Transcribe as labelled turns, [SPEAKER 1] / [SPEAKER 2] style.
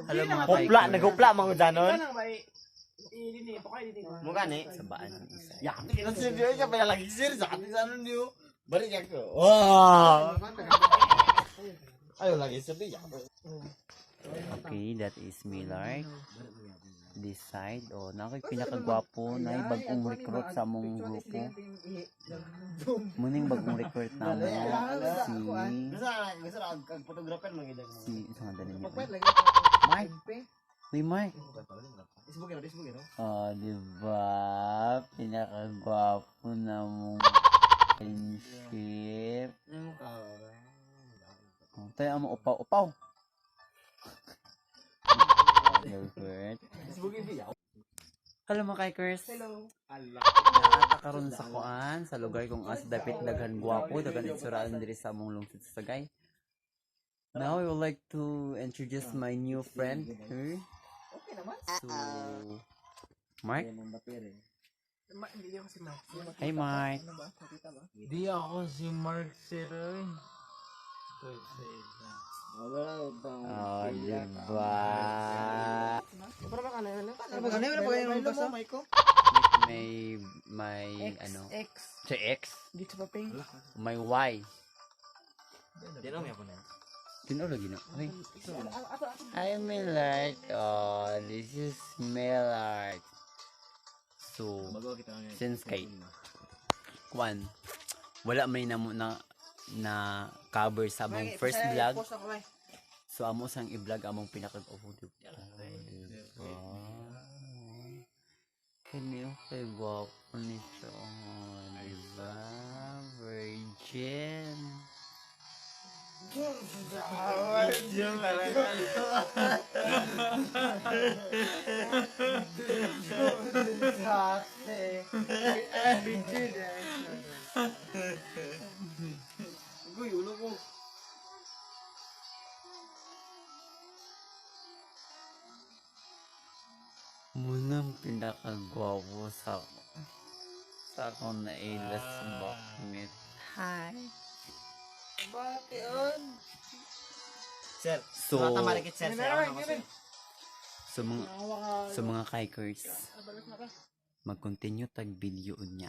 [SPEAKER 1] Hello, mga
[SPEAKER 2] Hupla,
[SPEAKER 1] kikers.
[SPEAKER 2] naghupla mga danon.
[SPEAKER 3] Mukha ni.
[SPEAKER 1] Sa baan ng isa.
[SPEAKER 2] Ya, kita sir dia ka pala lagi sir sa atin sa ano niyo. Balik ako. Wah. Ayo lagi sir dia.
[SPEAKER 1] Okay, that is Millark. This side. Oh, na ako'y pinakagwapo na bagong recruit sa among grupo. Muning bagong recruit na mo si
[SPEAKER 3] Gusto na gusto na kag photographer magidag mo.
[SPEAKER 1] Si isa nga dali niya. Mark. Uy, Mark.
[SPEAKER 3] Isbugin na, isbugin no.
[SPEAKER 1] Oh, di ba? Pinakagwapo na mong friendship. Oh, tayo amo upaw upaw. Gilbert.
[SPEAKER 3] Isbugin biya.
[SPEAKER 1] Hello, mga kikers.
[SPEAKER 4] Hello.
[SPEAKER 1] Naata karon sa kuan sa lugar kung asa dapit daghan gwapo, daghan itsuraan diri sa among lungsod sa Sagay. Now I would like to introduce my new friend here.
[SPEAKER 3] Okay naman.
[SPEAKER 1] So Mark.
[SPEAKER 4] Hindi ako si Mark.
[SPEAKER 1] Hi, Mark.
[SPEAKER 4] Ano ba? Nakita ba?
[SPEAKER 5] Di ako si Mark Siroy.
[SPEAKER 1] Oh, diba?
[SPEAKER 3] Ano ba ganun pa ganun mo, Maiko?
[SPEAKER 1] May ano?
[SPEAKER 4] X.
[SPEAKER 1] Sa X,
[SPEAKER 4] Dito pa ping.
[SPEAKER 1] may Y.
[SPEAKER 3] Di na may na.
[SPEAKER 1] Tino lagi na. Okay. Hi, Millard. Oh, this is Millard. So, since kay Kwan, wala may na na, na cover sa among first vlog. So, amo sang i-vlog among pinakag-opo. Diba? Kani kay gwapo nito. Oh, diba? Virgin.
[SPEAKER 3] Guy, ulo ko.
[SPEAKER 1] Munang pinakagwapo sa akong nailas bakit. Hi.
[SPEAKER 3] Sir,
[SPEAKER 1] So,
[SPEAKER 3] so, marikit sir, sir. Ako na sir.
[SPEAKER 1] So mga kikers, mag-continue tag video niya.